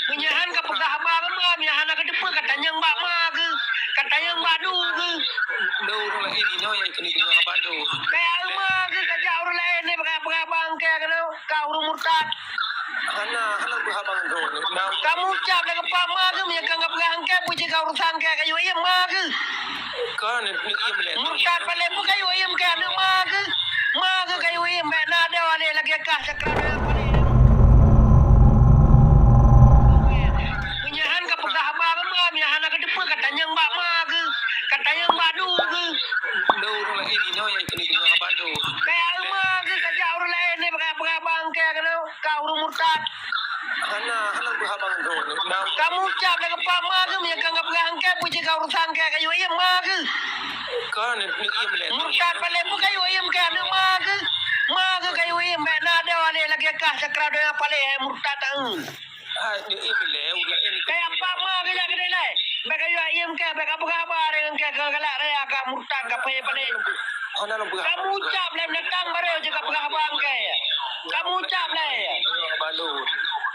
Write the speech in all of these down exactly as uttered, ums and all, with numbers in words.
Meunyoe han ka peugah haba keu ma, meunyoe hana ka teupeue, ka tanyong bak ma keuh, ka tanyong bak du keuh. Lôn ureueng laén inoe nyang keuneuk deungoe haba lôn. Kaya ma keuh, ka jak ureueng laén nyan peugah-peugah bak keuh keunoe, ka ureueng murtad. Hana, hana peugah haba ngon droeneuh. Kamu ucap lagèe pat ma keuh, meunyoe ka peugah keu keuh, peue jeuet ka urusan keuh, kayue iem ma keuh. Ka neuk iem lé. Murtad paléng peue kayue iem keuh, aneuk ma keuh. Ma keuh kayue iem, bèk na deuh lé lagèe kah cakra donya paléng. Meunyoe han ka peugah haba keu ma, meunyoe hana ka teupeue, ka tanyong bak ma keuh, ka tanyong bak du keuh. Lôn ureueng laén inoe nyang keuneuk deungoe haba lôn. Kaya ma keuh, ka jak ureueng laén nyan peugah-peugah bak keuh keunoe, ka ureueng murtad. Hana, hana peugah haba ngon droeneuh. Kamu ucap lagèe pat ma keuh, meunyoe ka peugah keu keuh, peue jeuet ka urusan keuh, kayue iem ma keuh. Ka neuk iem lé. Murtad paléng peue kayue iem keuh, aneuk ma keuh. Ma keuh kayue iem, bèk na deuh lé lagèe kah cakra donya paléng, hai murtad taeu. Hai, neuk iem lé, ureueng laén. Kaya pat ma keuh jak keudéh lé. Bèk kayue iem keuh, bèk ka peugah haba deungon keuh, keu galak raya ka murtad, ka payah paléng. Hana lôn peugah. Kamu ucap lé, datang barô jeuet ka peugah haba keu keuh. Kamu ucap lé.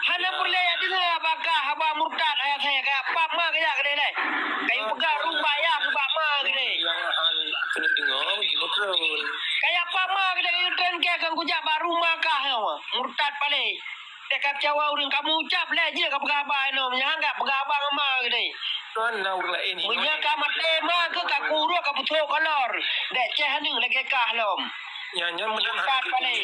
Hana peureulèe deungoe haba kah, haba murtad, hai asèe, kaya pat ma keuh jak keudéh lé. Kayue peugah rumbak yah keu bak ma keuh deh. Nyang han keuneuk deungoe, jinoe treun. Kaya pat ma keuh deh, kayue treun keuh, kon kujak bak rumbak kah nyoe, murtad paléng. Bèk ka peucawa ureueng, kamu ucap lé jeuet ka peugah haba inoe, meunyoe han ka peugah haba ngon ma keuh deh. Tuan na ureueng laén. Meunyoe ka maté ma keuh, ka kurok, ka peutrok kolor. Dek ceh aneuk lagèe kah lom. Nyan, nyan meunan. Murtad paléng.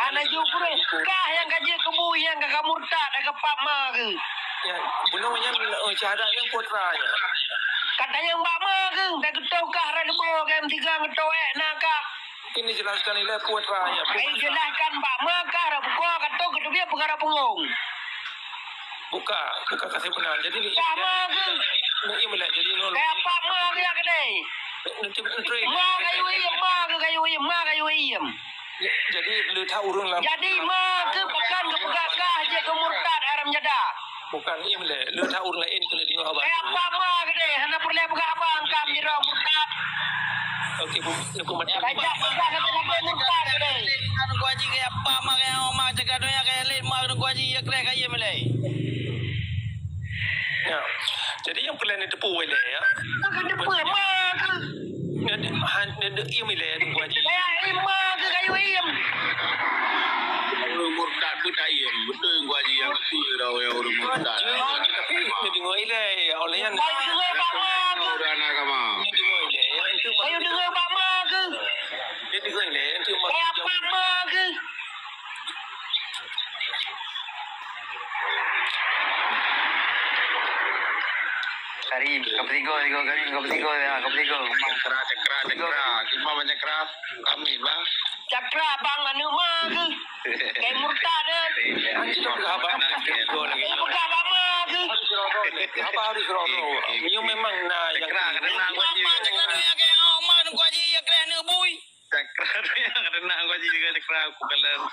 Hana jeuet kureueng. Kah nyang ka jeuet keu bui, nyang ka, ka murtad, ka pat ma keuh. Nyan, bunoe nyan, eh, syahadat nyan peue atra nyan. Ka tanyong bak ma keuh, bèk geutoh kah rot leumo, kèe meusiga geutoh èk na kah. Mungkin dijelaskan ilèe peue atra nyan. Ai jelaskan bak ma kah rot bukon, ka toh geuteubiet peukara peungong. Buka, buka kasih beuna. Jadi ni. Kah ma keuh. Ni iem lé. Jadi nol. Kaya pat ma keuh jak keudéh. Nanti, nanti. Ma kayue iem, ma keuh kayue iem, ma kayue iem. Jadi le that ureueng lam. Jadi ma keuh pakon geupeugah kah jeuet keu murtad, haram jadah. Bukan, iem lé. Le that ureueng laén keuneuk deungoe haba. Kaya pat ma keuh deh, hana peureulèe peugah haba angkam jinoe murtad. Oke, bu, ya, bu, macam. Kaya peugah kata-kata murtad keuh deh. Kan gua ji kaya pat ma kaya ma cakap donya kaya lét ma gua ji ya kreh kaya iem lé. Ya. Jadi nyang peureulèe neuteupeue ilèe, ya. Bukan teupeue, ma keuh. Neuk, ha, neuk, neuk iem ilèe, Teungku Haji. Kaya iem ma keuh, kayue iem. Ureueng murtad pun tak iem. Beutôi Teungku Haji, nyang beutôi dah ureueng murtad. Tapi neudeungoe ilèe, oleh nyan. Kayue deungoe bak ma keuh. Udah anak agama. Neudeungoe ilèe, ya, itu. Kayue deungoe bak ma keuh. Neudeungoe ilèe, itu. Kaya pat ma keuh. Karim, kau bertiga, tiga Karim, kau bertiga, ya, kau bertiga. Cakra, cakra, cakra. Simpan cakra. Kami, bang. Cakra, bang, aneuk ma keuh. Kayak murtad, kan? Anjing, abang. Ini peugah bak ma keuh. Apa harus rono? Ini memang nah yang. Cakra, kena. Apa cakra tu yang kayak, oh, ma, aneuk gua ji, ya, kayak aneuk bui. Cakra tu yang kena gua ji dengan cakra aku kalau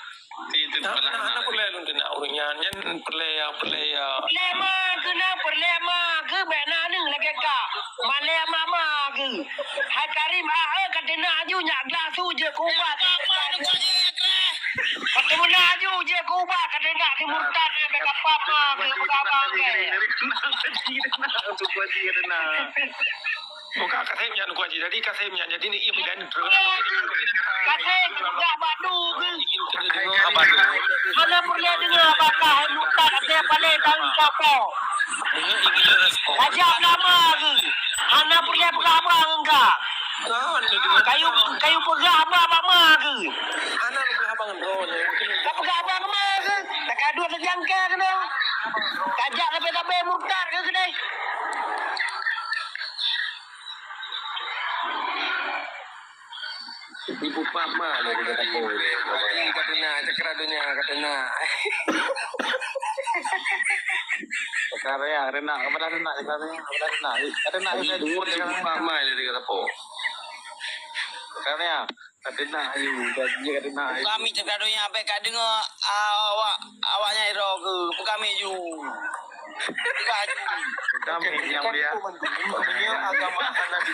si itu. Nah, malah nah, nak. Nah, peureulèe lôn teunak ureueng nyan, nyan peureulèe ya, peureulèe ya. Peureulèe ma keuh na, peureulèe ma keuh bèk na aneuk lagèe kah. Malèe ma ma keuh. Hai Karim, ah, eh, ka teunak aju nyak glah su jeuet keu ubat. Ka teunak aju jeuet keu ubat, ka teunak si murtad, eh, bèk ka pat ma keuh, peugah bang keuh. Bukan kasem nyan, Teungku Haji. Jadi kasem nyan, jadi ni, iya, bidan. Kasem peugah bak du keuh. Hana peureulèe deungoe bak kah, hai murtad, asèe paleng tangieng sapo. Raja ulama keuh. Hana peureulèe peugah haba ngon kah. Kayue, kayue peugah haba bak ma keuh. Ka peugah haba ngon ma keuh. Ka ka duek tajangka keunoe. Ka jak sabe-sabe murtad keuh keudeh. Ibu papa lé dia kata, "Oh, ini ka teunak, cakra dunia ka teunak." Cakra dunia ka teunak, ka teunak, cakra dunia ka teunak. Ka teunak, ibu papa lé dia kata, "Oh." Cakra dunia ka teunak, ibu ka teunak. Kami cakra dunia, bèk ka deungoe, ah, awak, awak nyan iro keuh, kami ju. Kami yang mulia. Agama Nabi.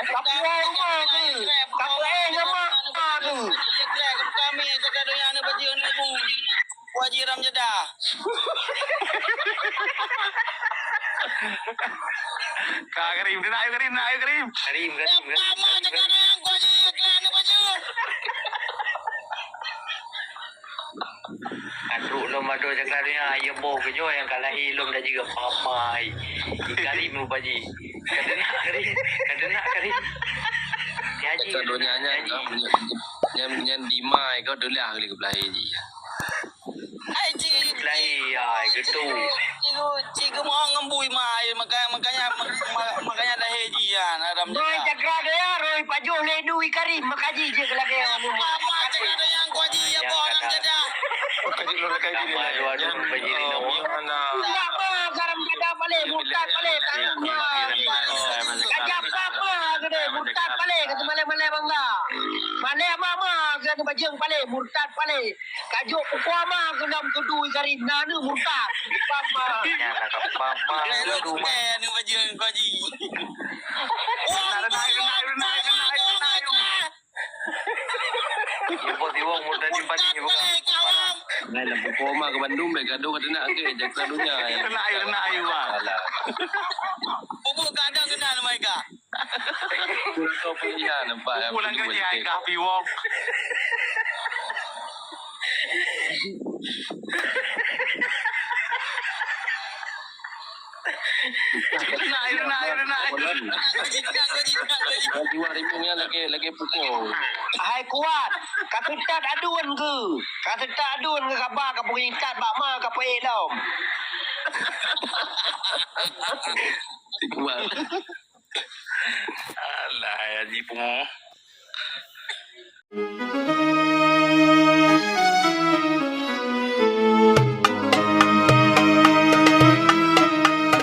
Tapi ai rumah tu. Tapi ai nama tu. Kami jaga donya ni baju ni pun. Haji Ramjadah. Ka Karim, kena ayo Karim, nak ayo Karim. Karim, Karim, Karim. Apa Karim, jaga Karim. Donya ni baju. Aduh, lom aduh jaga donya, ayo boh ke nyoe nyang ka lahé lom dah jiga pamai. Karim rupa ji. Ka teunak Karim, ka teunak Karim. Ya ji. Jaga donya nyan, nyan, nyan dimai kau deulah kali ke belahé ji. Ai, cik. Lai, ai, gitu. Cik, cik, geumeu'ah ngon bui ma, ai, makanya, makanya, ma-, makanya dah haji, ya, haram jadah. Boy, jaga deh, ya, Roy, pajoh lé dui Karim, makaji je ke lagèe. Apa, apa, jaga deh, yang kuaji, ya, apa, haram jadah. Nama dua, dua, bagi ni, nama. Enggak, apa, haram jadah, paling, murtad, paling, tak, enggak. Kajak apa, kena, murtad, paling, kata malai-malai bangga. Malai apa, apa, kena bajeng, paling, murtad, paling. Kajok pukua ma keu lom keu dui Karim na neu murtad. Bukan ma. Nyan lah ka papa. Neu bajeng kau ji. Wah, renai, renai, renai, renai, renai. Ibu tiwong murtad di padi. Nai lah pukua ma keu bandum baik gaduh kata nak ke jaksa dunia. Renai, renai, wah. Alah. Bubu kadang kenal mereka. Kurang kau pilihan nampak. Kurang kerja ai kah piwong. Nak, nak, nak. Jiwa ribu nyan lagi, lagi pukul. Hai kuat, ka teutat adun ke? Ka teutat adun ke kaba ka peuintat bak ma ka peuet lom? Kuat. Alah, Haji Pungo.